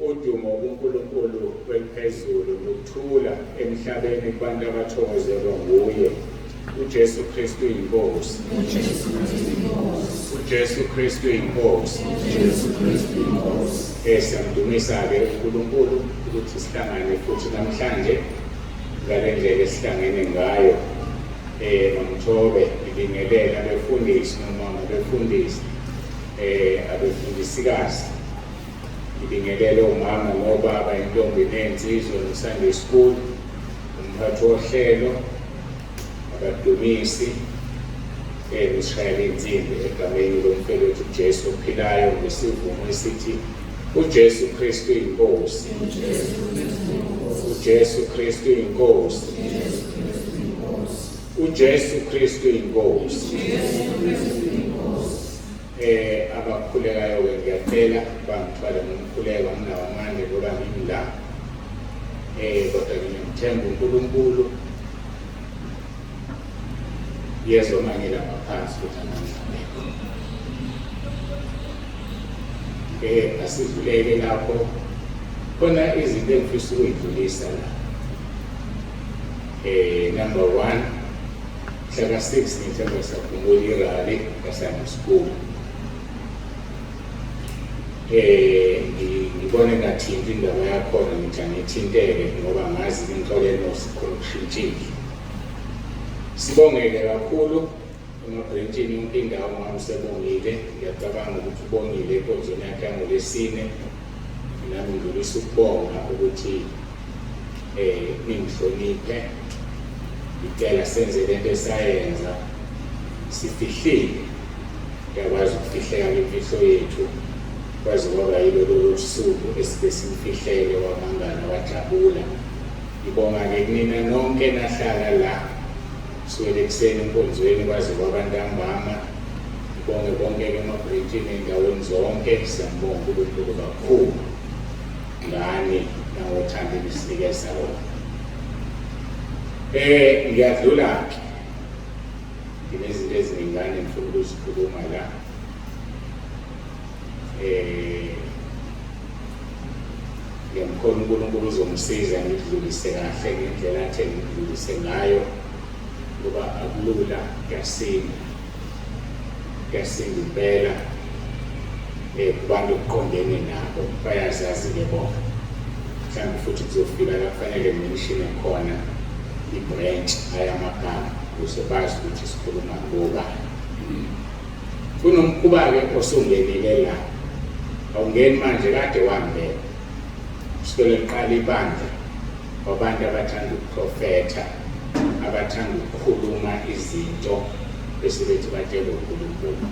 Udumo kuNkulunkulu kweliphezulu nokuthula emhlabeni kubantu abathokozelwa nguye. UJesu Kristu inkosi. UJesu Kristu inkosi. UJesu Kristu inkosi. UJesu Kristu inkosi. Siyamdumisa-ke uNkulunkulu ukuthi sihlangane futhi namhlanje ngale ndlela esihlangene ngayo. Mamthobe ngibingelele abefundisi nomama befundisi abefundisikazi. Ngibingelele omama nobaba, intombi nensizwa no-Sunday school, umphathi wohlelo, abadumisi, nisishayela insimbi egameni lomfeli wethu uJesu ophilayo ngesivumo esithi uJesu Kristu inkosi. uJesu Kristu inkosi. uJesu Kristu inkosi. Abakhulekayo ke ngiyacela bangithwale ngomkhuleko, anginawo amandla ngoba ngimi la. Kodwa ngiyamthemba uNkulunkulu. Yezwa manje lapha phansi ukuthi amandla abekho. Asidluleke lapho. Khona izinto engifisa ukuyidlulisa la. Number 1, mhla ka-6 ngithemba sakhumbula irally ka-Sunday school. Ngibone ngathinta indaba yakhona, ngithi angithinteke ngoba ngazi inhlolelo sikhona ukushintshile. Sibongeke kakhulu emabhrentshini yonke indawo, mama usebongile, ngiyacabanga ukuthi ubongile enkonzweni yakhe yangoLwesine. Nami ngidlulisa ukubonga ukuthi ningihloniphe, ngicela senze lento esayenza sifihlile, ngiyakwazi ukufihleka imfihlo yethu kwaze kwaba yilolo suku esibe simfihlele, wamangala wajabula. Ngibonga-ke kunina nonke nahlala la kusukela ekuseni enkonzweni kwaze kwabantambama. Ngibonge bonke-ke emabhrentshini ey'ndaweni zonke. Siyambonga uNkulunkulu kakhulu ngani nangothando enisinikeza lona. Ngiyadlula-ke, nginezinto eziningane ngifuna ukuzikhuluma la. Ngiyamkholwa uNkulunkulu uzongisiza ngidlulise kahle ngendlela athe ngidlulise ngayo, ngoba akulula, kuyasinda, kuyasinda impela. Kubantu okuqondene nabo bayazazi-ke bona. Mhlawumbe futhi kuzofika la kufanele ngimishine khona i-branch ayamagama ukuze bazi ukuthi sikhuluma ngobani. Kunomkhuba-ke osungenile la, awungeni manje, kade wangena kusukela liqala ibandla, wabantu abathanda ukuprofetha, abathanda ukukhuluma izinto bese bethi batshele uNkulunkulu.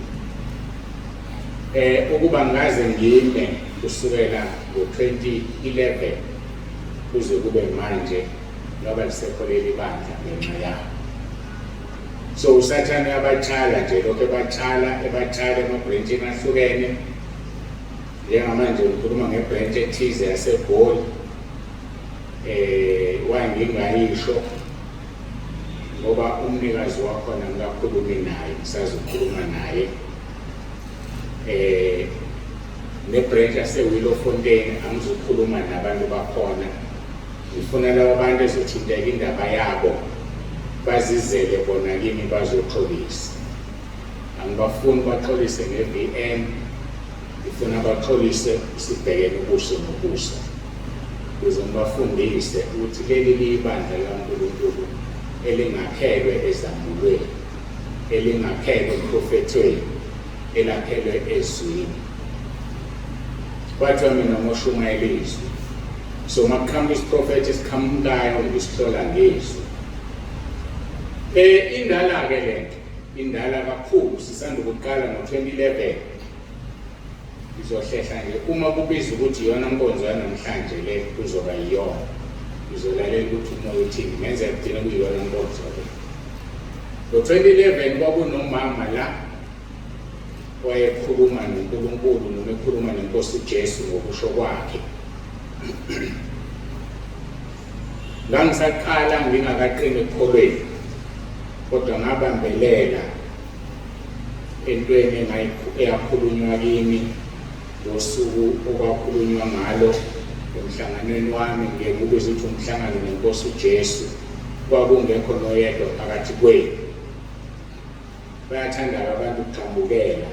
Ukuba ngaze ngime kusukela ngo-2011 kuze kube manje, ngoba lisekho leli bandla ngenxa yawo. So uSathane uyabatshala nje, lokho ebatshala ebatshala emabhrentshini ahlukene. Njengamanje ngikhuluma ngebhrentshi ethize yaseGoli, wangingayisho ngoba umnikazi wakhona ngikakhulumi naye, ngisazokhuluma naye. Nebranch yase-Willowfontein angizukhuluma nabantu bakhona, ngifuna laba bantu ezothinteka indaba yabo bazizele bona kimi bazoxolisa. Angibafuni baxolise nge-VM, ngifuna baxolise sibhekene ubuso nobuso, ukuze ngibafundise ukuthi leli liyibandla likaNkulunkulu elingakhelwe ezambulweni, elingakhelwe eprofethweni, elakhelwe ezwini. Kwathiwa mina ngoshumayela izwi, so uma kuqhamuka isiprofethi esiqhamukayo ngisihlola ngezwi. Indala-ke lento, indala kakhulu, sisanda ukuqala ngo-2011. Ngizohlehla nje uma kubiza ukuthi iyona nkonzo yanamhlanje le, kuzoba yiyona. Ngizolalela ukuthi umoya uthini, ngenzeka kugcine kuyiyona nkonzo le. Ngo-2011 kwakunomama la wayekhuluma noNkulunkulu noma ekhuluma neNkosi uJesu ngokusho kwakhe. Ngangisaqala ngingakaqini ekukholweni, kodwa ngabambelela entweni eyakhulunywa kimi ngosuku okwakhulunywa ngalo emhlanganweni wami, ngeke kubize ukuthi umhlangano neNkosi uJesu, kwakungekho noyedwa phakathi kwenu. Bayathanda abantu ukugxambukela,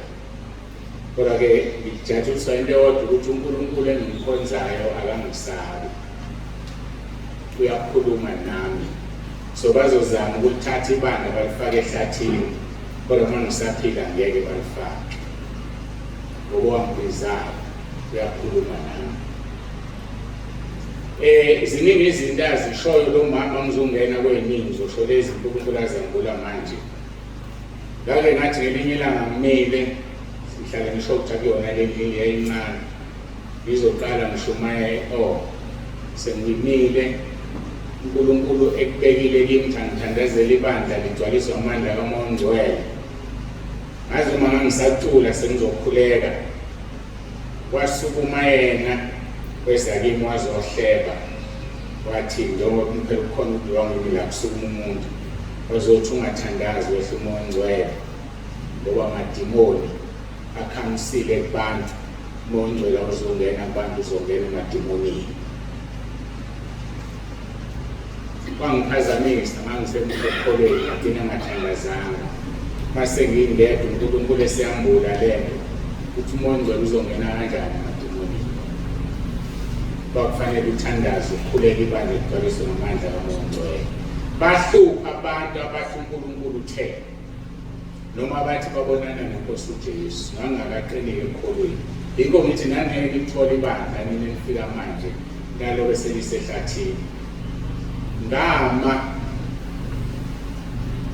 kodwa-ke ngijatshuliswa into eyodwa ukuthi uNkulunkulu engimkhonzayo akangisabi, uyakhuluma nami. So bazozama ukulithatha ibandla balifake ehlathini, kodwa uma ngisaphila ngeke balifake, ngoba wangibizayo uyakhuluma nami. Ziningi izinto azishoyo lo mama, ngizongena kweyiningi, ngizosho lezi uNkulunkulu azambula manje. Ngake ngathi ngelinye ilanga ngimile, ngihlale ngisho ukuthi akuyona le ndlu yayincane, ngizoqala ngishumaye, oh sengimile, uNkulunkulu ekubekile kimi ukuthi angithandazele ibandla ligcwaliswe amandla kaMoya oNgcwele. Ngazi uma ngangisacula sengizokhuleka, wasukuma yena weza kimi wazohleba, wathi njengoba phela kukhona ukudliwa ngimi la kusukuma umuntu ozothi ungathandazi wehle uMoya oNgcwele, ngoba amadimoni akhamisile kubantu, uMoya oNgcwele awuzongena kubantu, uzongena emadimonini. Kwangiphazamisa, ngangisemuntu ekukholweni, ngagcina ngathandazanga. Mase ngingedwa uNkulunkulu eseyambula lento ukuthi uMoya oNgcwele uzongena kanjani emadimonini. Kwakufanele uthandaze, ukhuleke ibandla ligcwaliswe ngamandla kaMoya oNgcwele. Bahlupha abantu abathi uNkulunkulu uthe, noma bathi babonana neNkosi uJesu, ngangingakaqiniki ekukholweni. Yikho ngithi nangeke nilithole ibandla nina enifika manje nalobe selisehlathini. Ngama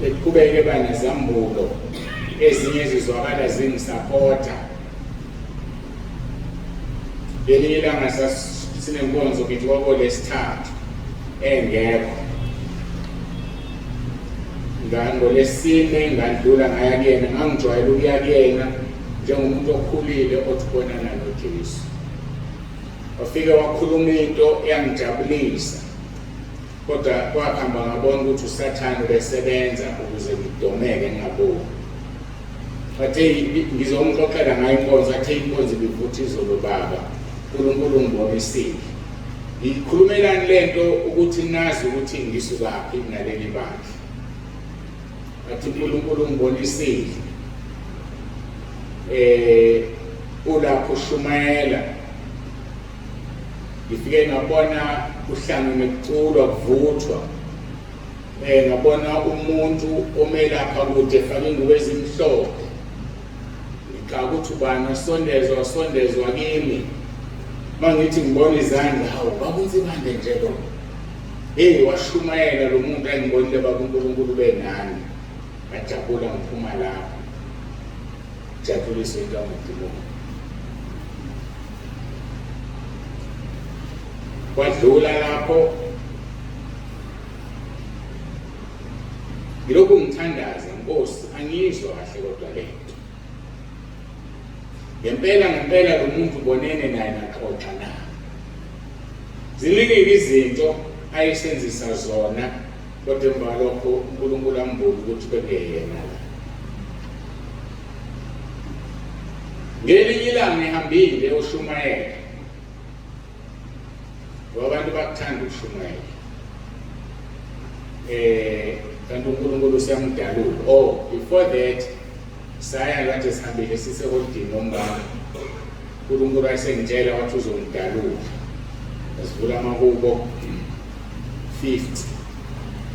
eqhubeke ba nezambulo ezinye ezizwakala zingisapota. Ngelinye ilanga sinenkonzo ngithi kwakolesithathu engekho, ngangolesine ngandlula ngaya kuyena, ngangijwayele ukuya kuyena njengomuntu okhulile othi ubonana noJesu. Wafike wakhuluma into eyangijabulisa, kodwa kwakuhamba ngabona ukuthi uSathane ubesebenza ukuze ngidomeke ngingaboni. Athe ngizomxoxela ngayo inkonzo, athe inkonzo ibivutha izolo baba, uNkulunkulu ungibonisile. Ngiyikhulumelani lento ukuthi nazi ukuthi ngisukaphi naleli bandla. Athi uNkulunkulu ungibonisile. Ulapho ushumayela. Ngifike ngabona kuhlangene kuculwa kuvuthwa. Ngabona umuntu omelapha kude efake ingubo ezimhlophe. Ngixaka ukuthi ubani wasondezwa, wasondezwa kimi. Mangithi ngibona izandla, hawu bakunzibande nje lo. Hey, washumayela lo muntu engibonile baba uNkulunkulu benani. Ngajabula ngiphuma lapho. Jabuliswe into amadimoni. Kwadlula lapho. Ngilokhu ngithandaza. Nkosi, angiyizwa kahle kodwa le nto. Ngempela ngempela lo muntu ubonene naye naxoxa na. Ziningi izinto ayesenzisa zona kodwa emva kwalokho uNkulunkulu ambuke ukuthi bekuyena la. Ngelinye ilanga ngihambile ushumayela. Ngoba abantu bakuthanda ukushumayela. Kanti uNkulunkulu usiyamdalula. Oh, before that saya kade sihambile siseholidini nomama. uNkulunkulu wayesengitshela wathi uzongidalula. Asivula amahubo 50.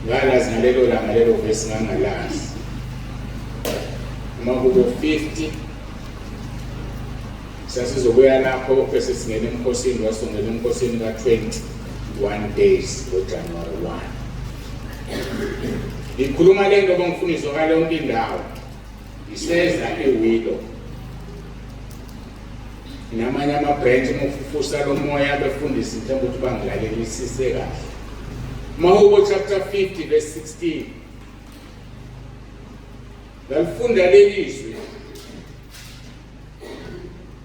Ngalazi ngalelo langa lelo vesi ngangalazi. Amahubo 50 sasizobuya lapho bese singena emkhosini, wasongena emkhosini ka-21 days ngoJanuwari 1. Ngikhuluma le nto bangifuna izwakale yonke indawo. Ngiseza eWillow namanye ama-branch uma ufufusa lo moya befundisa ngithemba ukuthi bangilalelisise kahle. Mahubo chapter 50 verse 16. Ngalifunda leli zwi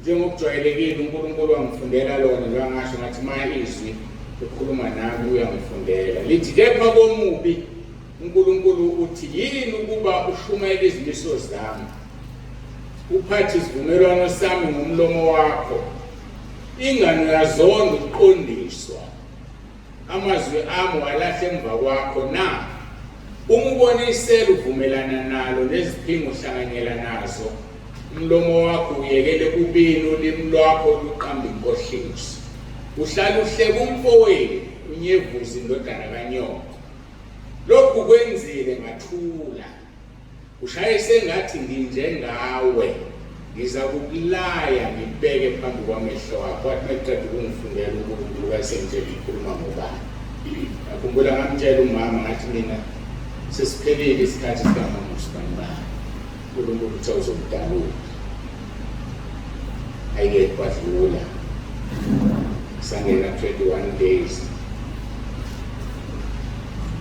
njengokujwayelekile, uNkulunkulu wangifundela lona njengoba ngasho ngathi ma izwi ukhuluma nami uyangifundela. Lithi kepha komubi uNkulunkulu uthi yini ukuba ushumayele izimiso zami, uphathe isivumelwano sami ngomlomo wakho, ingani uyazonda ukuqondiswa, amazwi ami walahle emva kwakho na? Uma ubona isela uvumelana nalo, neziphingo uhlanganyela nazo, umlomo wakho uyekele kubini, ulimi lwakho luqamba inkohliso. Uhlala uhleka umfowenu, unyevuza indodana kanyoko. Lokhu kwenzile ngathula. Ushaye sengathi nginjengawe, ngiza kukulaya ngikubeke phambi kwamehlo akho. Wathi mayeqeda ukungifundela uNkulunkulu wayesengitshela ngikhuluma ngobani. Ngakhumbula ngamtshela umama ngathi mina sesiphelile isikhathi sikamama usibanibani. uNkulunkulu uthe uzomdalula. Ayike kwadlula. Sangena 21 days.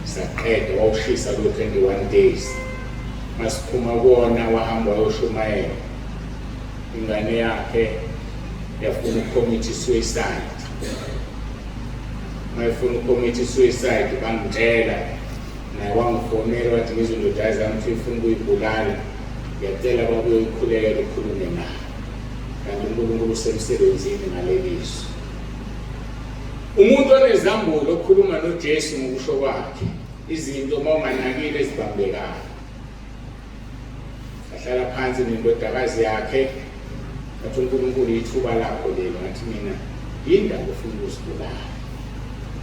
Saqeda wawushisa lo 21 days. Masiphuma kuwona wahamba wayoshumayela. Ingane yakhe yafuna ukucommit suicide. Mayifuna ukucommit suicide bangitshela, naye wangifonela wathi ngizwe indoda zami ukuthi ifuna ukuyibulala, ngiyacela bakuyoyikhulekela ukhulume naye. Kanti uNkulunkulu usemsebenzini ngaleli zwi. Umuntu onezambulo okhuluma noJesu ngokusho kwakhe izinto uma unganakile ezibambekayo. Ahlala phansi nendodakazi yakhe athi uNkulunkulu ithuba lakho lelo, ngathi mina yindaba ufuna ukuzibulala,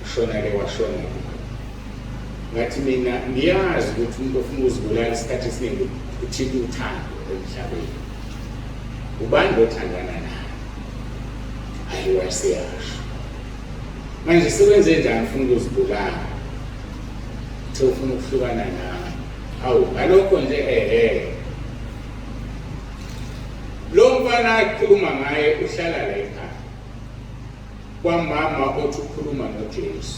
ushona le washona le. Ngathi mina ngiyazi ukuthi umuntu ofuna ukuzibulala isikhathi esiningi uthinta uthando emhlabeni. Ubani othandana naye? Hayi, wayeseyasho manje sebenze njani ufuna ukuzibulala, uthe ufuna ukuhlukana nawe. Hawu, ngalokho nje ehe lo mfana akhuluma ngaye uhlala la ekhaya kwamama othi ukhuluma noJesu.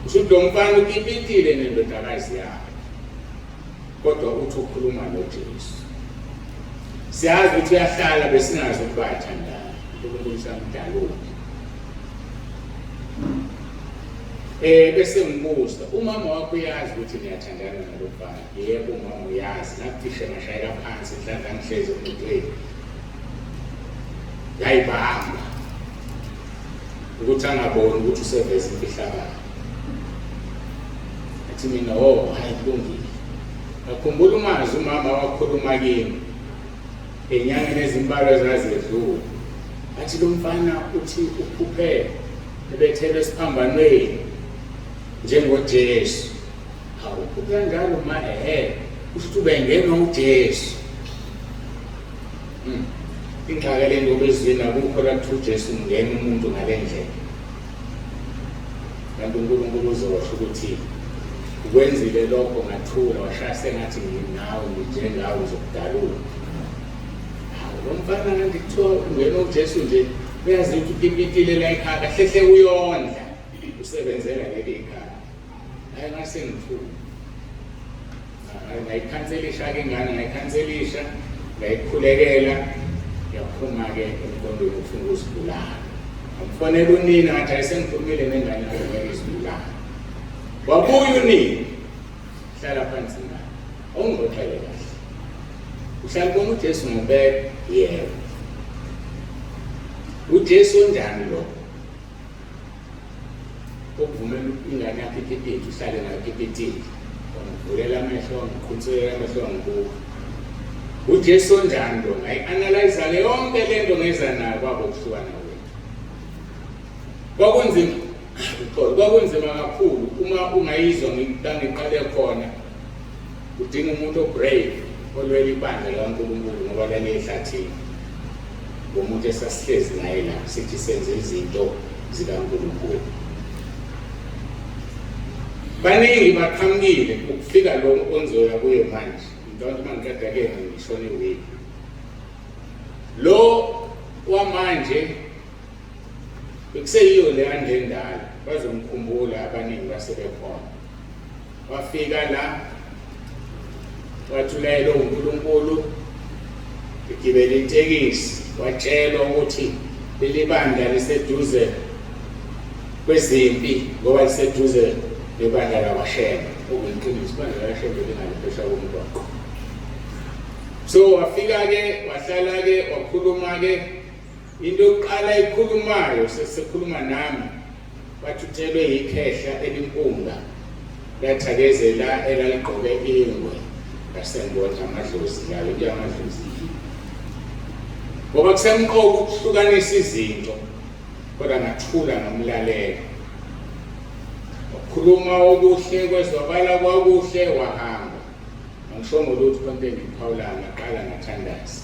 Usho ukuthi lo mfana ukipitile nendodakazi yakhe, kodwa uthi ukhuluma noJesu. Siyazi ukuthi uyahlala, besingazi ukuthi bayathandana. uNkulunkulu samdalula. Bese ngibuza, umama wakho uyazi ukuthi niyathandana nalomfana? Yebo, umama uyazi. Ngacishe ngashayela phansi nhlanhla ngihlezi emotweni. Yayibamba ukuthi angaboni ukuthi useveza imfihlakalo. Athi mina, oh hayi kulungile. Ngakhumbula umazi umama wakhuluma kimi enyangeni ezimbalwa ezazedlule. Athi lo mfana uthi uphuphe ebethelwe esiphambanweni njengoJesu. Hawu, uphuphe kanjalo ma? Ehe, kusho ukuthi ubengenwa uJesu. Ingxaki le nto bezwini akukho la kuthiwa uJesu ungena umuntu ngale ndlela. Kanti uNkulunkulu uzosho ukuthi ukwenzile lokho ngathula, washaya sengathi nginawe nginjengawe ngizokudalula. Hawu, lo mfana kanti kuthiwa ungena uJesu nje uyazi ukuthi ukipitile la ekhaya, kahle hle uyondla usebenzela leli khaya. Hayi, ngase ngithuka. Ngayikhanselisha-ke ingane, ngayikhanselisha, ngayikhulekela, yaphuma-ke emqondweni ufuna ukuzibulala. Ngamfonela unina ngathi hayi sengiphumile nengane yakho ngeke izibulale. Wabuya unina, hlala phansi ngane, awungixoxele kahle. Uhlala ubona uJesu ngempela? Yebo. UJesu onjani lo? Okuvumela ingane yakho ikipiti, uhlale nayo ekipitini. Wangivulela amehlo, wangiqhunsulela amehlo, wangibuka. UJesu onjani lo? Ngayi-analyza-ke yonke le nto ngeza nayo kwabo ukuhlukana kwethu. Kwakunzima, uxolo, kwakunzima kakhulu uma ungayizwa la ngiqale khona. Udinga umuntu obrave olwela ibandla likaNkulunkulu ngoba laliyehlathini. Ngomuntu esasihlezi naye la sithi senze izinto zikaNkulunkulu. Baningi baqhamukile ukufika lo onzoya kuye manje. Ngicabanga uma ngiqeda kuyena ngishone iwiki. Lo wamanje bekuseyiyo le andle endala bazomkhumbula abaningi basebekhona. Wafika la wathi ulayelwe uNkulunkulu egibela itekisi watshelwa ukuthi leli bandla liseduze kwezimpi ngoba liseduze nebandla lakwaShembe okuyiqiniso ibandla lakwaShembe lingaliphesha komgwaqo. So wafika-ke wahlala-ke wakhuluma-ke into yokuqala ayikhulumayo sesikhuluma nami Bathuthelwe yikhehla elimpunga lathakezela elaligqoke ingwe lasengibona amadlozi layo into yamadlozi yini ngoba kusemqoka ukuhlukanisa izinto kodwa ngathula ngamlalela wakhuluma okuhle kwezwakala kwakuhle wahamba angishongo lutho konke engiphawulayo ngaqala ngathandaza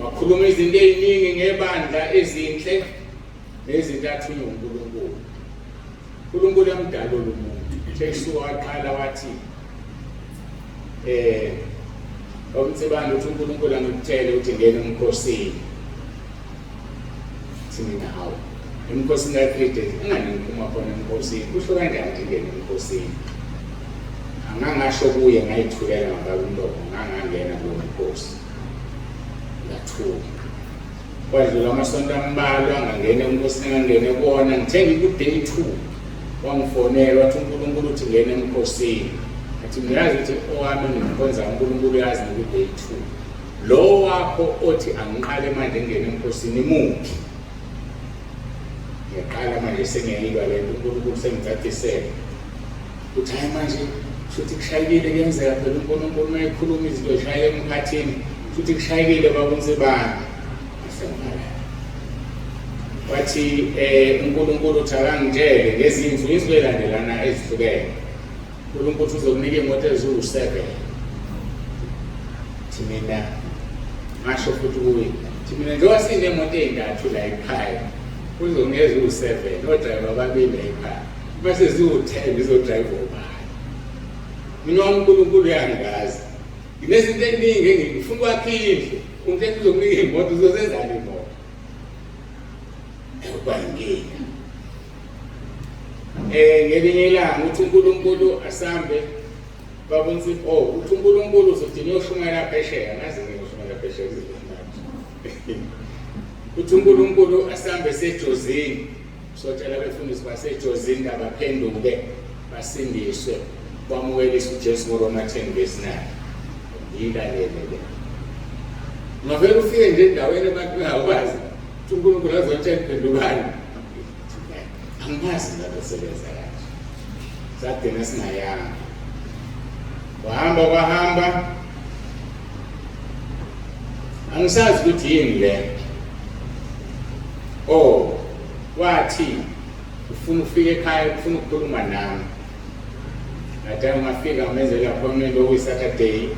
wakhuluma izinto eziningi ngebandla ezinhle nezinto athunywe uNkulunkulu. uNkulunkulu yamdalula umuntu. Uthe kusuka waqala wathi eh Omtsibane uthi uNkulunkulu angikutshele ukuthi ngena emkhosini. Thi mina hawu. Emkhosini ka 3 days ingani ngiphuma khona emkhosini. Kusho kanjani ukuthi ngena emkhosini? Angangasho kuye ngayithulela ngababa umlomo ngangangena kulo mkhosi. Ngathuka. Kwadlula amasonto ambalwa ngangena enkosini engangene kuwona ngithe ngiku-day 2 wangifonela wathi uNkulunkulu uthi ngena emkhosini ngathi ngiyazi ukuthi owami engimkhonza uNkulunkulu uyazi ngiku-day 2 lo wakho othi angiqale manje ngingene emkhosini imuphi ngiyaqala manje sengiyayilwa le nto uNkulunkulu sengicacisele uthi hayi manje shuthi kushayekile kuyenzeka phela uNkulunkulu uma ekhuluma izinto zishayeke emkhathini shuthi kushayekile bakunsibane wathi eh uNkulunkulu uthi akangitshele ngezinsuku izinto elandelana ezihlukene uNkulunkulu uzokunika imoto eziwu-7 thi mina ngasho futhi kuye thi mina njengoba sinemoto ey'ntathu la ekhaya uzokunika eziwu-7 odrayiva ababili la ekhaya Bese ziwu-10 izodrayiva ubani? Mina uNkulunkulu uyangazi. Nginezinto eziningi engifuna ukwakha indlu. Umthetho uzokunika imoto uzozenzani imoto? Kuba inkinga. Ngelinye ilanga uthi uNkulunkulu asambe baba uNsipho, oh uthi uNkulunkulu uzothi ngiyoshumayela phesheya, ngazi ngiyoshumayela phesheya kuze Uthi uNkulunkulu asambe sejozini. Sotshela abefundisi baseJozini abaphenduke basindiswe bamukelise uJesu ngoRoma 10 verse 9. Ngiyilalele le. Ungavele ufike nje endaweni abantu bengakwazi ukuthi uNkulunkulu azotshela phendukani. Angimazi lapho sebenza kanje. Sagcina singayanga. Wahamba kwahamba angisazi ukuthi yini le. Oh, wathi ufuna ufike ekhaya ufuna ukukhuluma nami. Ngathi ngafika ngamenzela appointment okuyi-Saturday.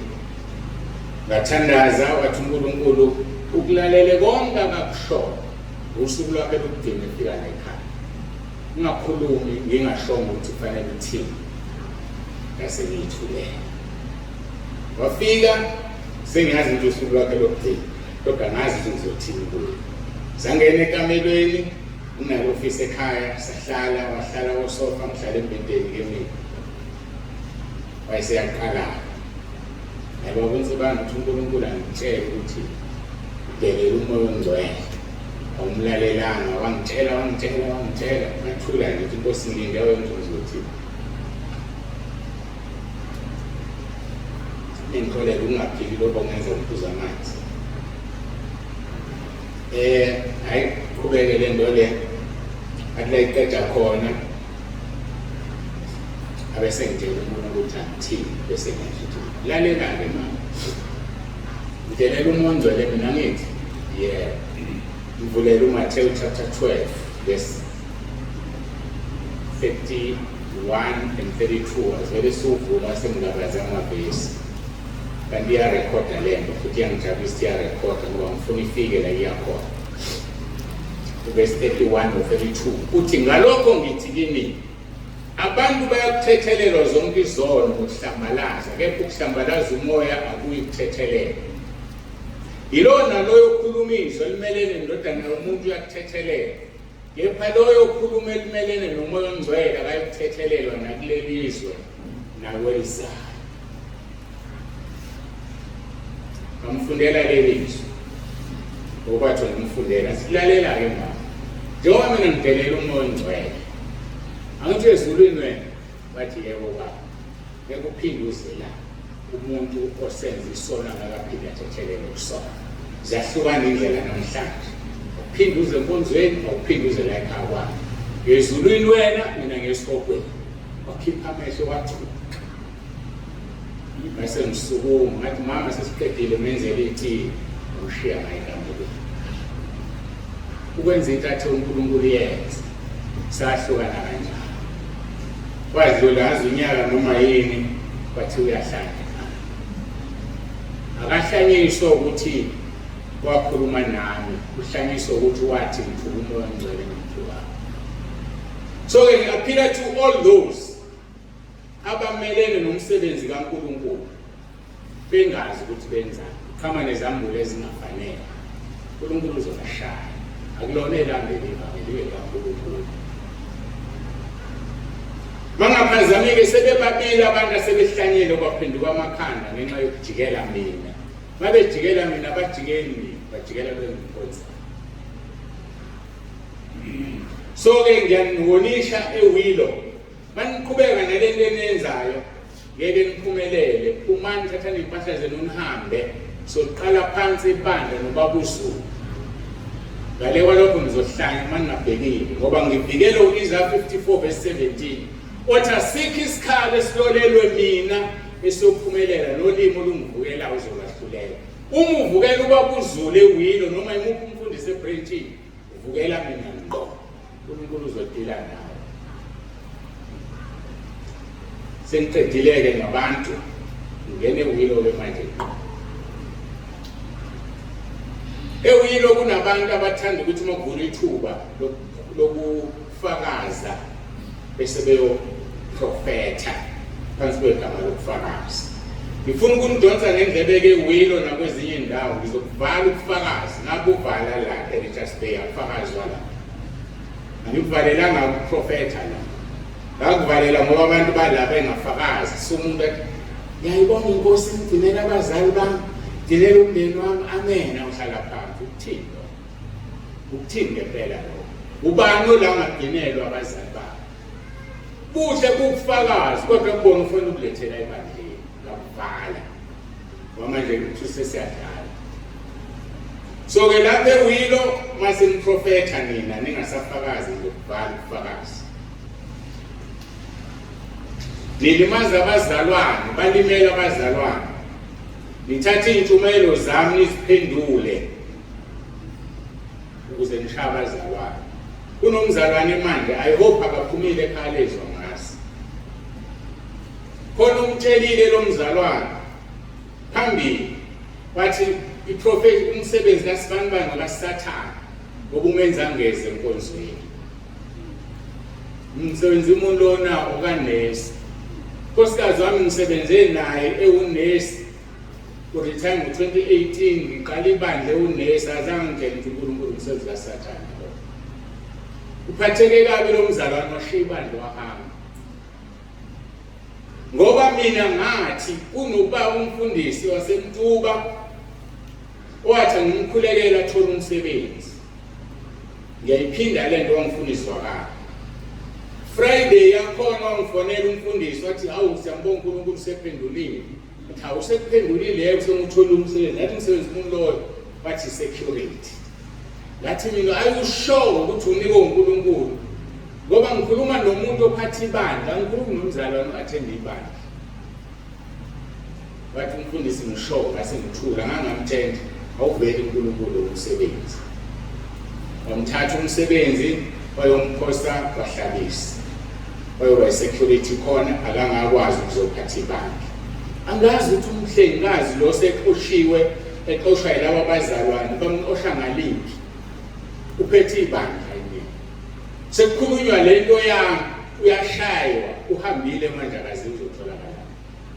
Ngathandaza wathi uNkulunkulu ukulalele konke akakushoyo. Usuku lwakhe lokugcina efika la ekhaya. Ngingakhulumi ngingashongo ukuthi kufanele uthini. Ngase ngiyithulela. Wafika sengiyazi ukuthi usuku lwakhe lokugcina kodwa ngazi ukuthi ngizothini kuye. Sangena ekamelweni unalo office ekhaya sahlala wahlala kosofa ngihlala embhedeni ke mina. Wayeseyaqala. Yabo uNsibande ukuthi uNkulunkulu angitshele ukuthi udelela umoya ongcwele. Awumlalelanga, wangitshela, wangitshela, wangitshela. Ngathula nje ukuthi inkosi ngilinde wena ukuthi uzothini. Ningixolele ukungaphili lokho kungenza ngiphuze amanzi. Hayi qhubeke le nto le. Athi la iqeda khona. Abese ngitshela umuntu ukuthi angithini bese ngithi lalela-ke mama. Ngidelela umoya ongcwele mina ngithi yebo. Ngivulela uMathewu chapter 12 verse 31 and 32 azivele siwuvula sengingabazi amavesi kanti iyarekhoda le nto futhi iyangijabulisa iyarekhoda ngoba ngifuna ifike la iyakhona verse 31 no 32 uthi ngalokho ngithi kini abantu bayakuthethelelwa zonke izono ngokuhlambalaza kepha ukuhlambalaza umoya akuyi kuthethelelwa yilowo naloyo okhuluma izwi elimelene nendodana yomuntu uyakuthethelelwa Kepha loyo okhuluma elimelene noMoya oNgcwele akayikuthethelelwa nakuleli zwe nakwelizayo. Ngamfundela leli zwi okwathi ngimfundela silalela-ke mama njengoba mina ngidelela uMoya oNgcwele angithi ezulwini wena wathi yebo baba ngeke uphinde uze la umuntu osenza isono angakaphinde athethelele kusona ziyahlukana indlela namhlanje uphinde uze enkonzweni awuphinde uze la ekhaya kwami ngezulwini wena mina ngesihogweni wakhipha amehlo wathuka bese ngisukuma ngathi mama sesiqedile menzele itiye ngishiya ngaye ekamelweni ukwenza into athe uNkulunkulu yenze sahlukana kanjalo kwadlula azi unyaka noma yini kwathi uyahlanya akahlanyiswa ukuthi wakhuluma nami uhlanyiswa ukuthi wathi ngithuka umoya ongcwele ngimthuka so-ke ngi-appeala to all those abamelene nomsebenzi kaNkulunkulu bengazi ukuthi benzani qhama nezambulo ezingafanele uNkulunkulu uzobashaya akulona elami leli ivangeli likaNkulunkulu bangaphazamike sebebabili abantu asebehlanyele kwaphenduka amakhanda ngenxa yokujikela mina babejikela mina bajikeli mina bajikela bengikhonza so-ke ngiyaniwonisha ewilo maniqhubeka nalento eniyenzayo ngeke niphumelele phumani thathani iy'mpahla zenu nihambe soqala phansi ibandla nobaba uZulu ngale kwalokho nizohlanya uma ningabhekile ngoba ngivikele u-Isaya 54 verse 17 othi asikho isikhalo esilolelwe mina esiyophumelela nolimi olungivukela uzolwahlulela uma uvukela ubaba uZulu ewilo noma imuphi umfundisi ebrentshini uvukela mina ngqo uNkulunkulu uzodila nawe sengiqedile-ke ngabantu ngingene ewilo-ke manje ngqo ewilo kunabantu abathanda ukuthi uma kuvula ithuba lokufakaza bese beyoprofetha phansi kwegama lokufakaza ngifuna ukunidonsa ngendlebe-ke ewilo nakwezinye iy'ndawo ngizokuvala ubufakazi ngabuvala la e-Richards Bay akufakazwa la Angikuvalelanga ukuprofetha la. Ngakuvalela ngoba abantu bala bengafakazi. So umuntu athi ngiyayibonga inkosi ngigcinela abazali bami, gcinela umndeni wami, amen awuhlala phansi. Ukuthini lokho? Ukuthini ngempela lokho? Ubani ola angagcinelwa abazali bakhe? Kuhle kukufakazi kodwa kubona ufuna ukulethela ebandleni. Ngakuvala. Ngoba manje kuthi sesiyadlala. So ke lapha ewilo mase niprofetha nina ningasafakazi ngokubhala ubufakazi. Nilimaza abazalwane, balimela abazalwane. Nithatha iy'ntshumayelo zami niziphendule ukuze nishaye abazalwane. Kunomzalwane manje, I hope akaphumile ekhaya lezwa ngazi. Khona umtshelile lo mzalwane phambili wathi iprofeti umsebenzi kaSibanibani kaSathane ngoba umenza ngeze enkonzweni. Umsebenzi umuntu lona okanesi. Nkosikazi wami ngisebenze naye ewunesi uretire ngo-2018 ngiqala ibandla ewunesi azange ngitshele ukuthi uNkulunkulu umsebenzi kaSathane lo. Uphatheke kabi lo mzalwane washiya ibandla wahamba. Ngoba mina ngathi kunobaba umfundisi waseMtuba owathi ngimkhulekela athole umsebenzi. Ngiyayiphinda le nto wangifuna izwakala. Friday yakhona wangifonela umfundisi wathi hawu siyambonga uNkulunkulu sephendulile. Ngathi hawu sekuphendulile yebo senguthola umsebenzi. Ngathi umsebenzi umuntu loyo wathi security. Ngathi mina ayusho ukuthi unikwe uNkulunkulu. Ngoba ngikhuluma nomuntu ophatha ibandla, angikhulumi nomzalwane o-attend ibandla. Wathi umfundisi ngisho ngase ngithula ngangamthenda awuveli uNkulunkulu umsebenzi. Wamthatha umsebenzi wayomphosa kwahlabisa. Wayoba security khona akangakwazi ukuzophatha ibandla. Angazi ukuthi umhlengikazi lo sexoshiwe exoshwa yilaba bazalwane bamxosha ngaliphi. Uphethe ibandla yini? Sekukhulunywa lento yami uyashaywa uhambile manje akazi uzotholakala.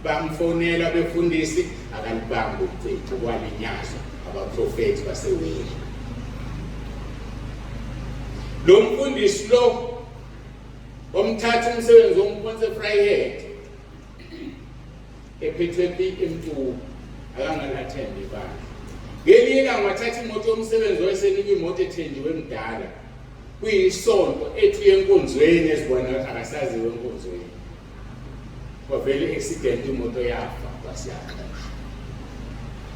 Bamfonela befundisi akalibambi ucingo kwalinyazwa abaprofethi basewili. Lo mfundisi lo wamthatha umsebenzi womphonse Vryheid ephethwe phi eMtuku akangalathemba ibandla. Ngelinye ilanga wathatha imoto yomsebenzi wayesenika imoto ethenjiwe emdala kuyisonto ethi uye enkonzweni ezibona ukuthi akasaziwe enkonzweni. Kwavela i-accident imoto yafa kwasiyaxoshwa.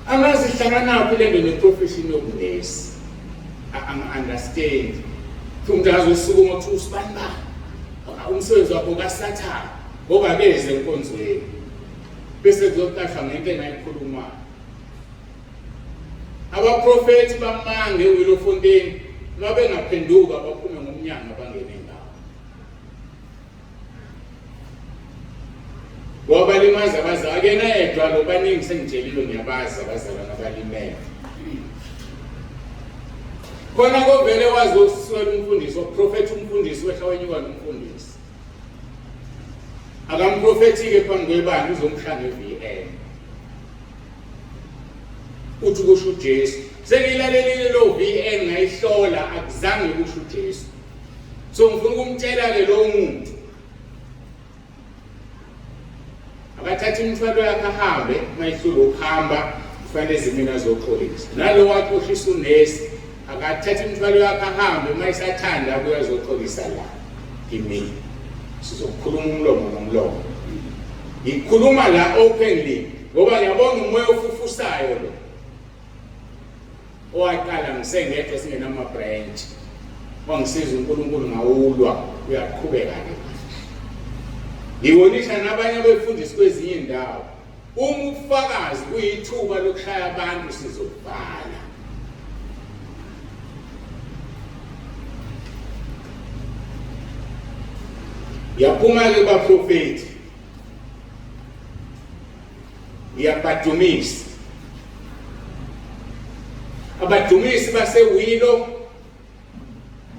Angazi ihlanganaphi le nto ne-profession yobunesi. Angi-understand. Umuntu azosukuma uthi usibani ba umsebenzi wakho kasathane ngoba akeze enkonzweni bese kuzoqashwa ngento engayikhulumayo. Abaprofethi bamanga eWillowfontein uma bengaphenduka baphume ngomnyango abangene ngawo. Wabalimaza abazali akena yedwa lo baningi sengitshelile ngiyabazi abazalwane abalimele. Khona kovele wazi ukuswela umfundisi, waprofetha umfundisi wehla wenyuka nomfundisi. Akamprofethi-ke phambi kwebandla uzomshaya nge-VN. Uthi kusho uJesu. Sengiyilalelile lo VN ngayihlola akuzange kusho uJesu. So ngifuna ukumtshela-ke lowo muntu akathathe imithwalo yakhe ahambe uma ehlulwa ukuhamba kufanele ezimini azoxolisa nalo waxoshisa unesi akathathe imithwalo yakhe ahambe uma esathanda abuye azoxolisa la kimi sizokhuluma umlomo nomlomo ngikhuluma la openly ngoba ngiyabona umoya ofufusayo lo owaqala ngisengedwa singenama-branch wangisiza uNkulunkulu ngawulwa uyaqhubeka-ke manje ngibonisha nabanye abefundisi kwezinye indawo uma ubufakazi kuyithuba lokushaya abantu sizobhala yaphuma-ke kubaprofethi Ngiyabadumisa. Abadumisi baseWilo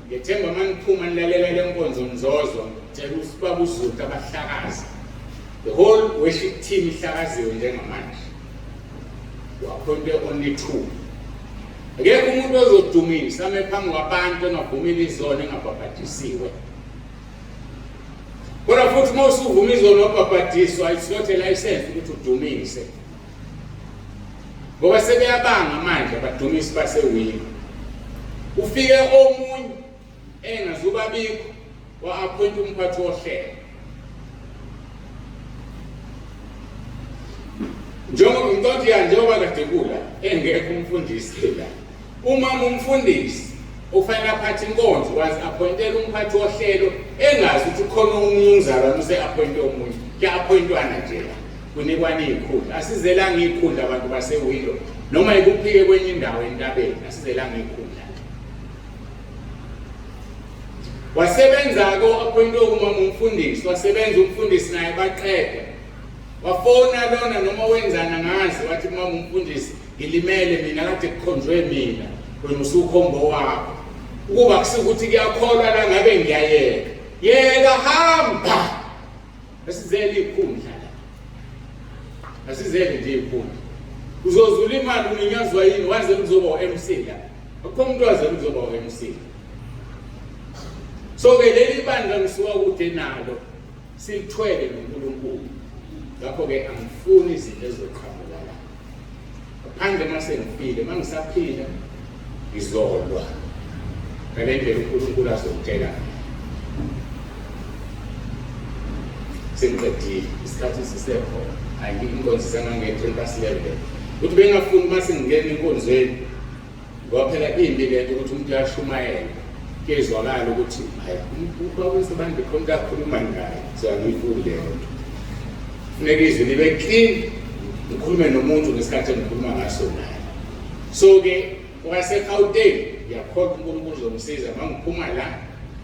ngethemba maniphuma nilalela le nkonzo nizozwa ngitshela usibaba uZuta abahlakaza. The whole worship team ihlakaziwe njengamanje. Wakhonte only two. Akekho umuntu ozodumisa ame phambi kwabantu engavumile izono engabhabhadisiwe. Kodwa futhi uma usuvuma izono wabhabhadiswa it's not a license ukuthi udumise. Ngoba sebeyabanga manje abadumisi basewini. Ufike omunye engazubabikho wa-appoint umphathi wohlelo. Njengoba ngicabanga ya njengoba kade kula engekho umfundisi la. Uma umfundisi ufanele aphathe inkonzo wazi appointela umphathi wohlelo engazi ukuthi ukhona omunye umzalwane use-appointe omunye kuya-appointwana nje la kunikwana iy'khundla asizelanga iy'khundla abantu basewilo noma ikuphike kwenye indawo entabeni asizelanga iy'khundla wasebenza-ke o-appointwe umama umfundisi wasebenza umfundisi naye baqeda wafona lona noma wenzana ngazi wathi kumama umfundisi ngilimele mina kade kukhonjwe mina wena usukhomba owakho ukuba kusukuthi kuyakholwa la ngabe ngiyayeka yeka hamba asizele ikhundla la asizele nje ikhundla uzozula imali uninyazwa yini waze kuzoba u-MC la akukho umuntu waze kuzoba u-MC so ke leli bandla ngisuka kude nalo silithwele noNkulunkulu. Ngakho-ke angifuni izinto ezizoqhamuka la. Ngaphandle uma sengifile, uma ngisaphila ngizolwa ngale ndlela uNkulunkulu azongitshela ngayo. Sengiqedile, isikhathi sisekhona. Hayi, inkonzo isangange-11:10. Ukuthi bengafuni uma sengingena enkonzweni ngoba phela imbi le nto ukuthi umuntu uyashumayela kuyezwakala ukuthi hayi ubaba uSibande khona umuntu akhuluma ngaye, so angiyifuni leyo nto. Funeka izwi libe clean, ngikhulume nomuntu ngesikhathi engikhuluma ngaso naye. So-ke kwaseGauteng ngiyakholwa uNkulunkulu uzongisiza uma ngiphuma la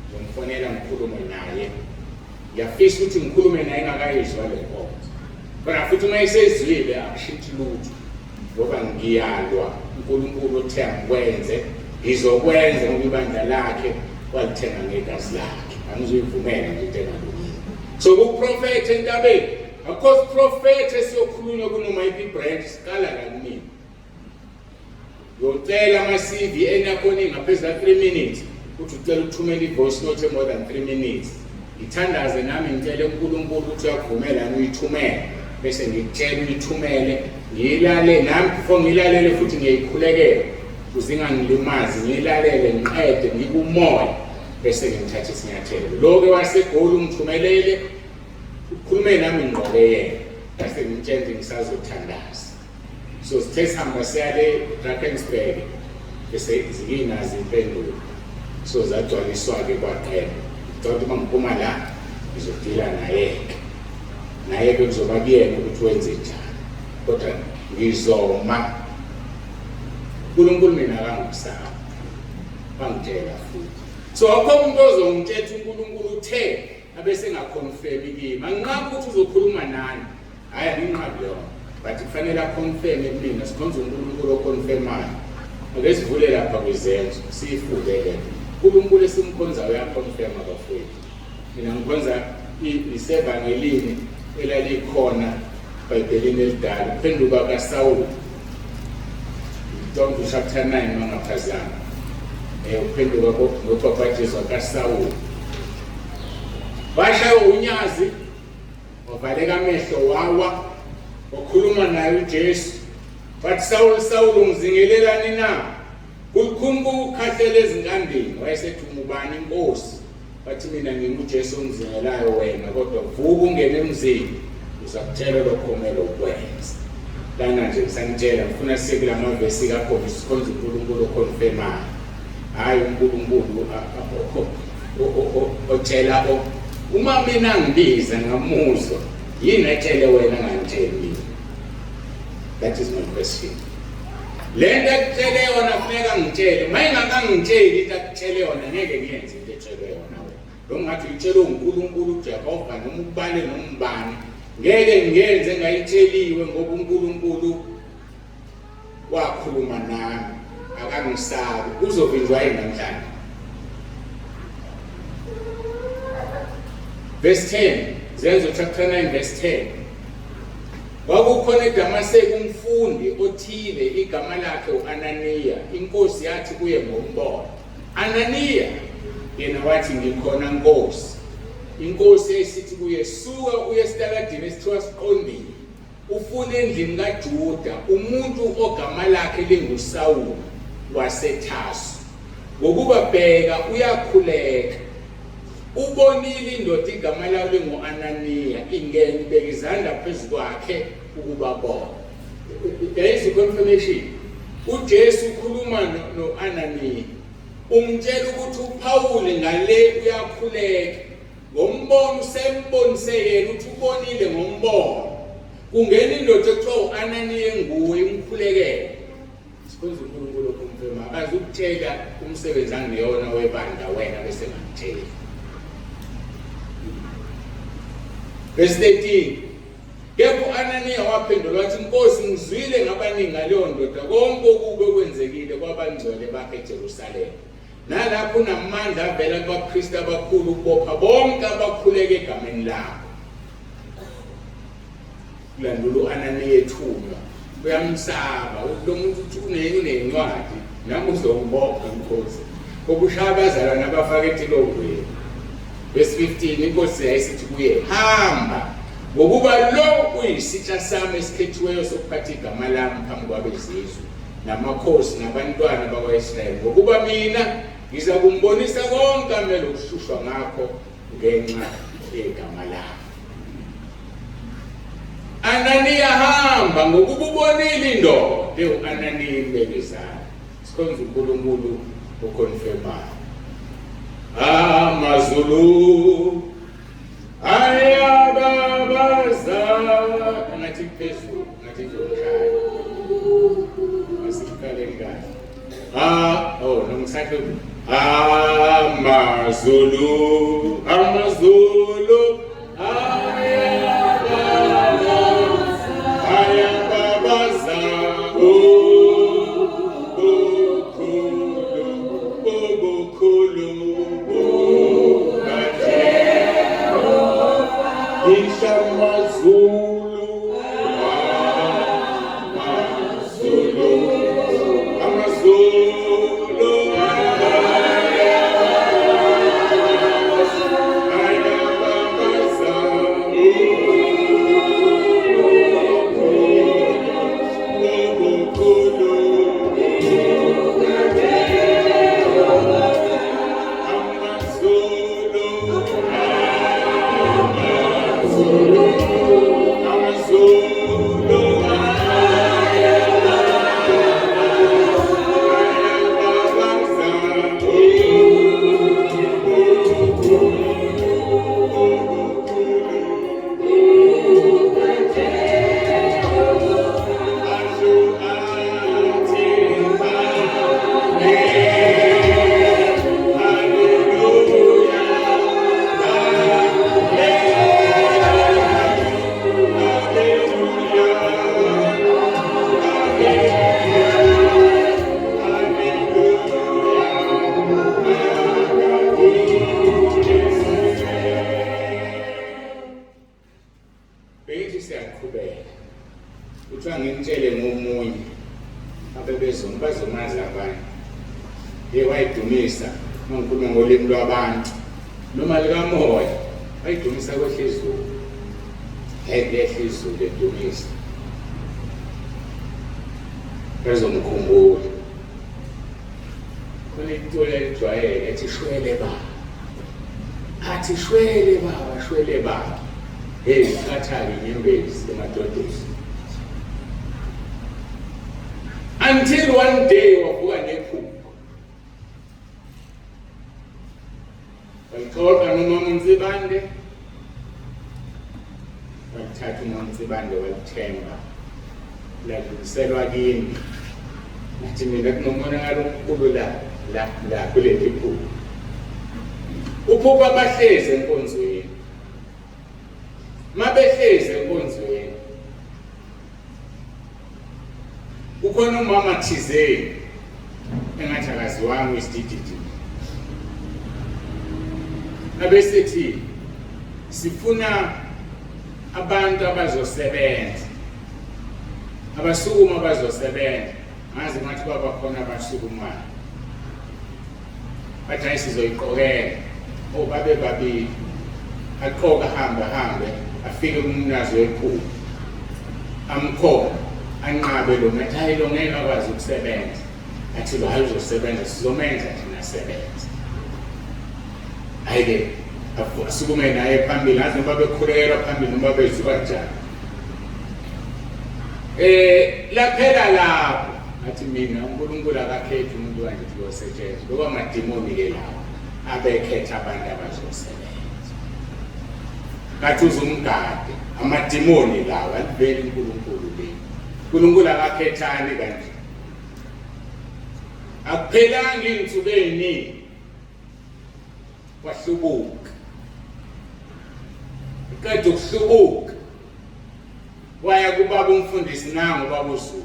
ngizomfonela ngikhulume naye. Ngiyafisa ukuthi ngikhulume naye engakayizwa le nkonzo, kodwa futhi uma esezwile akushintshi lutho ngoba ngiyalwa uNkulunkulu othe angikwenze ngizokwenza ngoba ibandla lakhe walithenga ngegazi lakhe, angizuyivumela nje into engalungile. So kuprofetha entabeni akukho siprofetha esiyokhulunywa kunoma yiphi ibranch, siqala la kumina. Ngiyocela ama-CV enakhona ingaphezu ka-3 minutes, ukuthi ucela ukuthumela i-voice note more than 3 minutes. Ngithandaze nami ngicele uNkulunkulu ukuthi uyakuvumela yini uyithumele, bese ngikutshela uyithumele, ngiyilale nami before ngiyilalele futhi ngiyayikhulekela ukuze ingangilimazi, ngiyilalele ngiqede ngikumoya bese ngithatha isinyathelo. Lo-ke waseGoli ungithumelele, ukhulume nami ngqo-ke yena, ngase ngimtshela ukuthi ngisazothandaza. So sithe sihamba siya le Drakensberg bese zikinazo impendulo. So zagcwaliswa-ke kwaqeda. Ngicabanga ukuthi uma ngiphuma la ngizodila naye-ke. Naye-ke kuzoba kuyena ukuthi wenze njani. Kodwa ngizoma. uNkulunkulu mina akangikusaba. Wangitshela futhi. So akukho umuntu ozongitshela ukuthi uNkulunkulu uthe abese engakhonfemi kimi. Anginqabi ukuthi uzokhuluma nani. Hhayi anginqabi leyo. But kufanele akhonfeme kumina, sikhonza uNkulunkulu okhonfemayo. Ake sivule lapha kwizenzo, siyifunde le nto. uNkulunkulu esimkhonzayo uyakhonfema bafowethu. Mina ngikhonza isevangelini elalikhona eBhayibhelini elidala, ukuphenduka kaSawuli. Ngicabanga chapter 9 mangaphazami. Ukuphenduka ngokubhaphathizwa kaSawuli. Washaywa unyazi, wavaleka amehlo, wawa, wakhuluma naye uJesu. Wathi, Sawuli, Sawuli, ungizingelelani na? Kulikhuni ukukhahlela ezinkambini. Wayesethi, ungubani inkosi? Wathi, mina nginguJesu ongizingelayo wena, kodwa vuka ungene emzini, uzakutshela lokho omele ukwenze. Lana nje ngisanitshela, ngifuna siye kula mavesi kakhombisa sikhonza uNkulunkulu okhonfemayo, hhayi uNkulunkulu otshela uma mina ngibiza ngamuzwa, yini etshele wena ngangitsheli mina? That is my question. Le nto ekutshele yona kufuneka ngitshele, uma ingakangitsheli into akutshele yona ngeke ngiyenze into etshelwe yona wena. Lo ngathi uyitshelwe uNkulunkulu uJehova noma ubale noma ubani, ngeke ngiyenze ngayitsheliwe ngoba uNkulunkulu wakhuluma nami, akangisabi. Kuzovinjwa yini namhlanje? Verse 10, Zenzo chapter 9 verse 10. Kwakukhona eDamaseko umfundi othile igama lakhe u-Ananiya. Inkosi yathi kuye ngombono, Ananiya! Yena wathi, Ngikhona Nkosi. Inkosi yayisithi kuye, Suka uye esitaladini esithiwa Siqondile, ufune endlini kaJuda umuntu ogama lakhe linguSawulu waseTarsu, ngokuba bheka, uyakhuleka. Ubonile indoda igama layo lingu-Ananiya ingena ibeka izandla phezu kwakhe ukuba abone. There is a confirmation. UJesu ukhuluma no-Ananiya, umtshela ukuthi uPawuli ngale uyakhuleka ngombono, usembonise yena ukuthi ubonile ngombono. Kungena indoda ekuthiwa u-Ananiya enguwe imkhulekele. Sikhonza uNkulunkulu okhonfirma, akaze ukutshela umsebenzi angiyona webandla wena bese ngakutsheli. Verse 13. Kepha u-Ananiya waphendula wathi, Nkosi, ngizwile ngabaningi ngaleyo ndoda konke okubi okwenzekile kwabangcwele bakhe eJerusalema. Nalapho unamandla avela kubapristi abakhulu ukubopha bonke abakhuleka egameni lakho. Kulandula u-Ananiya ethunywa, uyamsaba lo muntu uthi unencwadi nami uzongibopha Nkosi. Okushaya abazalwane abafaka etilongweni. Verse 15, inkosi yayisithi kuye, hamba. Ngokuba lo uyisitsha sami esikhethiweyo sokuphatha igama lami phambi kwabezizwe namakhosi nabantwana bakwa-Israyeli, ngokuba mina ngiza kumbonisa konke amele ukuhlushwa ngakho ngenxa yegama lami. Ananiya hamba ngokuba ubonile indoda ewu-Ananiya imbeke izandla. Sikhonza uNkulunkulu okhonfemayo. Amazulu ayababaza ngathi phezulu ngathi ngizomshaya. Asiqaleni kahle. Ah, oh, noma ngisakhe Amazulu, amazulu ayababaza, ayababaza ubukhulu, ubukhulu bukaJehova. Ngisho amazulu, amazulu, amazulu ayababaza ubukhulu, amazulu, amazulu, amazulu ayababaza ubukhulu, ubukhulu. Asho athi haleluya, haleluya, Bengithi siyaqhubeka. Kuthiwa ngimtshele ngomunye abebezona bazomazi abanye. Ye wayidumisa uma ngikhuluma ngolimi lwabantu noma likamoya wayidumisa kwehla izulu. Hey lehla izulu edumisa. Bezomkhumbula. Khona itulo elijwayele ethi shwele baba. Athi shwele baba, shwele baba. Hey, qatha-ke inyembezi emadodeni. Until one day wavuka nephupho. Walixoxa nomama uNsibande. Walithatha umama uNsibande walithemba. Ladluliselwa kimi. Ngathi mina kunomonakalo omkhulu la la la kuleli phupho. Uphupha bahlezi enkonzweni. Mabehlezi enkonzweni. Kukhona umama thizeni engathi akaziwanga uyisidididi. Abesethi sifuna abantu abazosebenza. Abasukuma bazosebenza. Ngazi ngathi baba khona abasukumayo. Bathi hayi sizoyiqokela. Oh babe babili. Aqoka hambe hambe afike kumnazi wephupho. Amkhona anqabe lo ngathi hayi lo ngeke akwazi ukusebenza. Athi lo hayi uzosebenza sizomenza thina sebenza. Hayi ke asukume naye phambili azi noma bekhulekela phambili noma bezuka njani. Laphela lapho ngathi mina uNkulunkulu akakhethi umuntu kanje ukuthi uyosetshenzwa ngoba amadimoni ke lawo abekhetha abantu abazosebenza. Ngathi uzumgade amadimoni lawo aliveli uNkulunkulu le. uNkulunkulu akakhethani kanje. Akuphelanga izinsuku eziningi wahlubuka. Qeda ukuhlubuka waya kubaba umfundisi nangu baba uZulu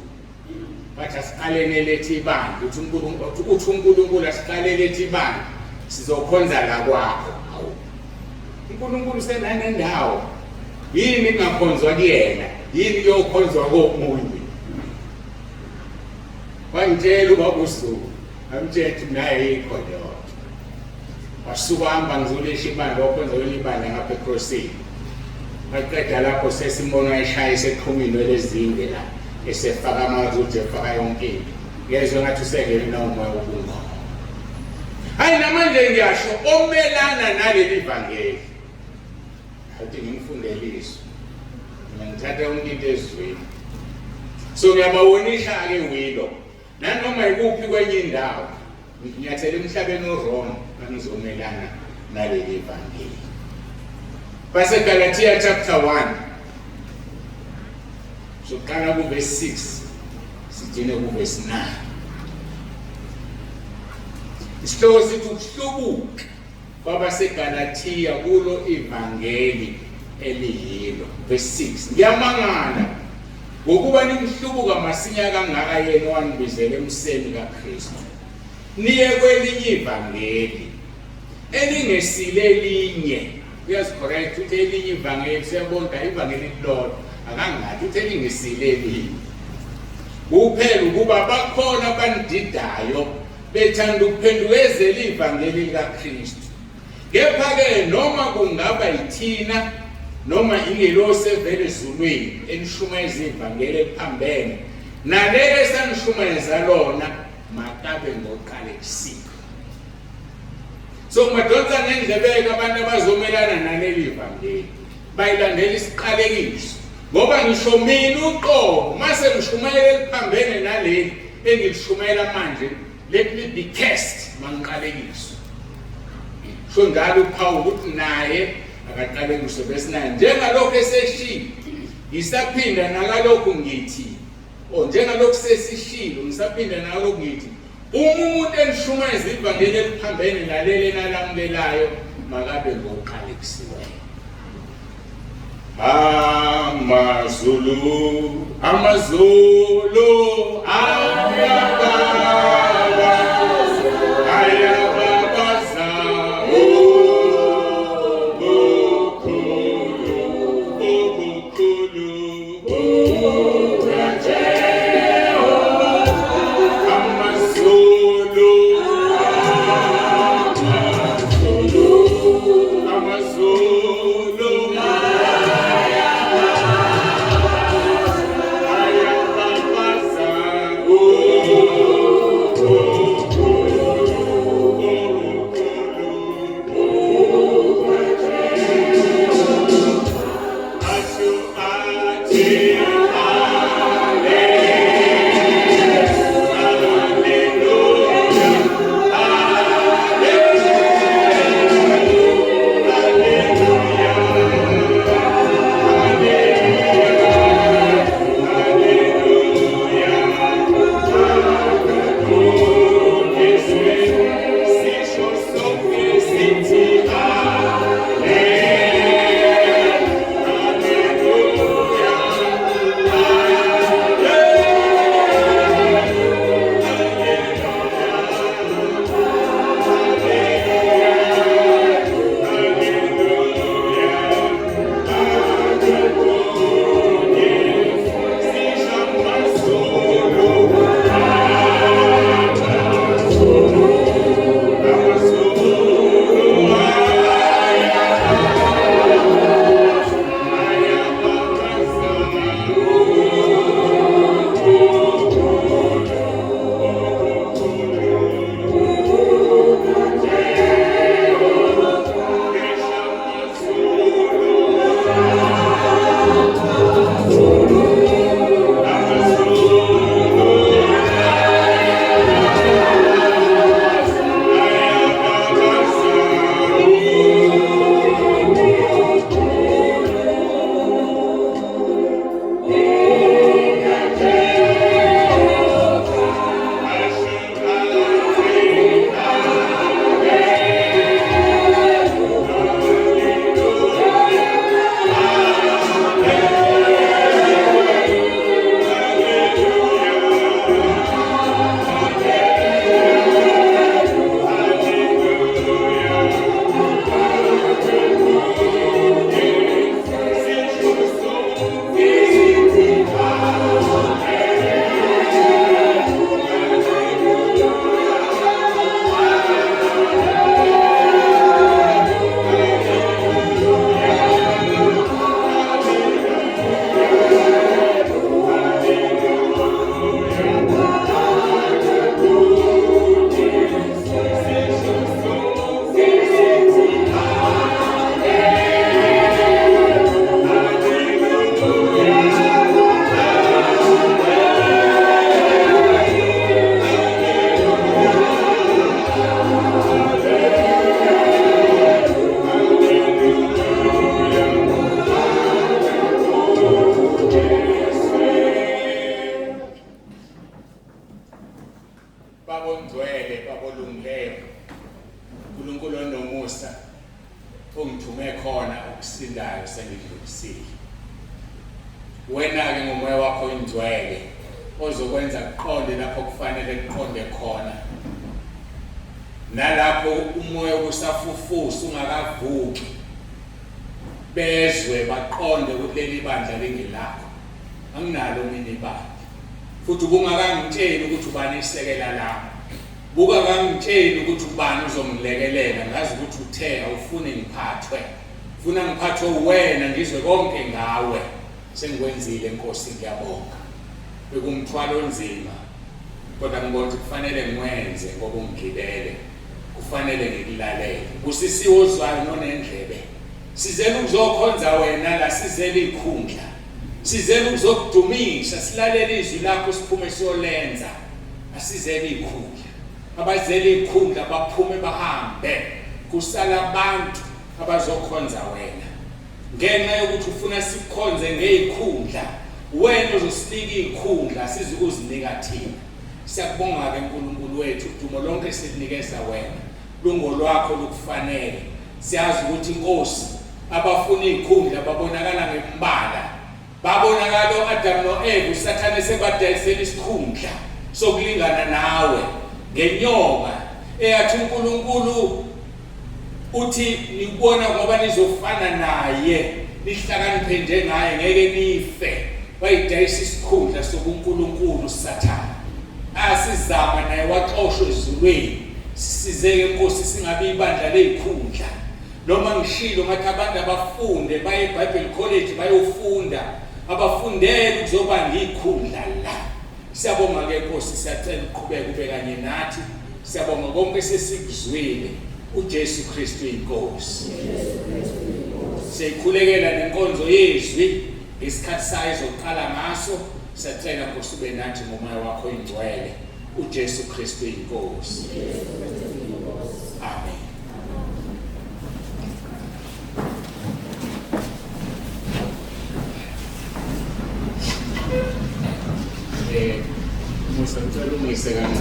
bathi asiqaleni elethe ibandla uthi uNkulunkulu uthi uNkulunkulu asiqale elethe ibandla sizokhonza la kwakho. Hawu, uNkulunkulu senanendawo yini kungakhonzwa kuyena, yini kuyokhonzwa komunye? Wangitshela ubaba uZulu, ngamtshela ukuthi naye ayikho leyo nto. Wasuka hamba ngizolisha ibandla, wakhonza kwelinye ibandla ngapha eCrossini. Maqeda lapho sesimbona eshaya eseqhuma inwele ezinde la esefaka amazuthi efaka yonke into. Ngezwe ngathi usengene nomoya wobungoma. Hayi namanje ngiyasho omelana naleli vangeli. Athi ngimfundele izwi. Mina ngithatha yonke into ezwini. So ngiyabawonisha-ke wilo. Nanoma yikuphi kwenye indawo nginyathela emhlabeni o-wrong mangizomelana naleli vangeli. BaseGalatia chapter 1 soqala kuverse 6 sigcine kuverse 9. Isihloko sithi ukuhlubuka kwabaseGalathiya kulo ivangeli eliyilo. Verse 6 ngiyamangala ngokuba nimhlubuka masinya kangaka yena owanibizela emseni kaKristu niye kwelinye ivangeli elingesile elinye. Uyazicorrect uthi elinye ivangeli, siyabona ivangeli lilodwa, akangathi uthi elingesile elinye kuphela ukuba bakhona abanididayo bethanda ukuphendukezela ivangeli likaKristu. Kepha-ke noma kungaba yithina noma ingelosi evela ezulwini enishumayeza ivangeli eliphambene naleli esanishumayeza lona, makabe ngoqalekisiwe. So ngimadonsa ngendlebeke abantu abazomelana naleli vangeli bayilandela isiqalekiso, ngoba ngisho mina uqobo mase ngishumayela eliphambene naleli engilishumayela manje, let me be cursed mangiqalekiswe. Sho njalo uPaul ukuthi naye akaqalekiswe. Besinaye njengalokhu eseshilo, ngisaphinda nakalokhu ngithi, oh, njengalokhu sesishilo, ngisaphinda nakalokhu ngithi, uma umuntu enishumayeza ivangeli eliphambene naleli enalamukelayo, makabe ngoqalekisiweyo. Amazulu, amazulu ayababa, ayababaza ubukhulu, ubukhulu bukaJehova. Amazulu, amazulu, amazulu ayababaza ubukhulu. Baba olungileyo, uNkulunkulu onomusa, ungithume khona okusindayo sengidlulisile. Wena-ke ngomoya wakho ingcwele ozokwenza kuqonde lapho kufanele kuqonde khona, nalapho umoya obusafufusa ungakavuki, bezwe baqonde ukuthi leli bandla lingelakho. Anginalo mina ibandla, futhi ubungakangitsheli ukuthi ubani isekela lami, bukakangitsheli ukuthi ubani uzongilekelela. Ngazi ukuthi uthe awufuni ngiphathwe, funa ngiphathwe wena, ngizwe konke ngawe. Sengikwenzile Nkosi, ngiyabonga. Bekumthwalo onzima, kodwa ngibona ukuthi kufanele ngiwenze ngoba ungigibele, kufanele ngikulalele. Busisiwe ozwayo nonendlebe. Sizele ukuzokhonza wena la, sizele ikhundla, sizele ukuzokudumisa, silalele izwi lakho, siphume siyolenza. Asizele ikhundla. Abazele ikhundla baphume bahambe, kusala abantu abazokhonza wena. Ngenxa yokuthi ufuna sikukhonze ngezikhundla, wena uzosinika izikhundla, sizukuzinika thina. Siyakubonga-ke Nkulunkulu wethu, udumo lonke silunikeza wena, lungolwakho, lukufanele. Siyazi ukuthi Nkosi, abafuna izikhundla babonakala ngembala, babonakala o-Adamu no-Eva, uSathane sebadayisela isikhundla sokulingana nawe ngenyoka eyathi uNkulunkulu uthi nikubona ngoba nizofana naye, nihlakaniphe njengaye, ngeke nife. Wayidayisa isikhundla sobuNkulunkulu uSathane, asizama naye waxoshwa ezulwini. Sisizeke Nkosi, singabi ibandla lezikhundla. Noma ngishilo ngathi abantu abafunde baye eBible College bayofunda, abafundele ukuzobanga ikhundla la. Siyabonga ke Nkosi, siyacela uqhubeke ube kanye nathi. Siyabonga konke sesikuzwile. uJesu Kristu inkosi. Siyikhulekela nenkonzo yezwi ngesikhathi sayo izoqala ngaso. Siyacela Nkosi ube nathi ngomoya wakho ingcwele. uJesu Kristu inkosi. Amen. Musa, ngicela ungise kancane.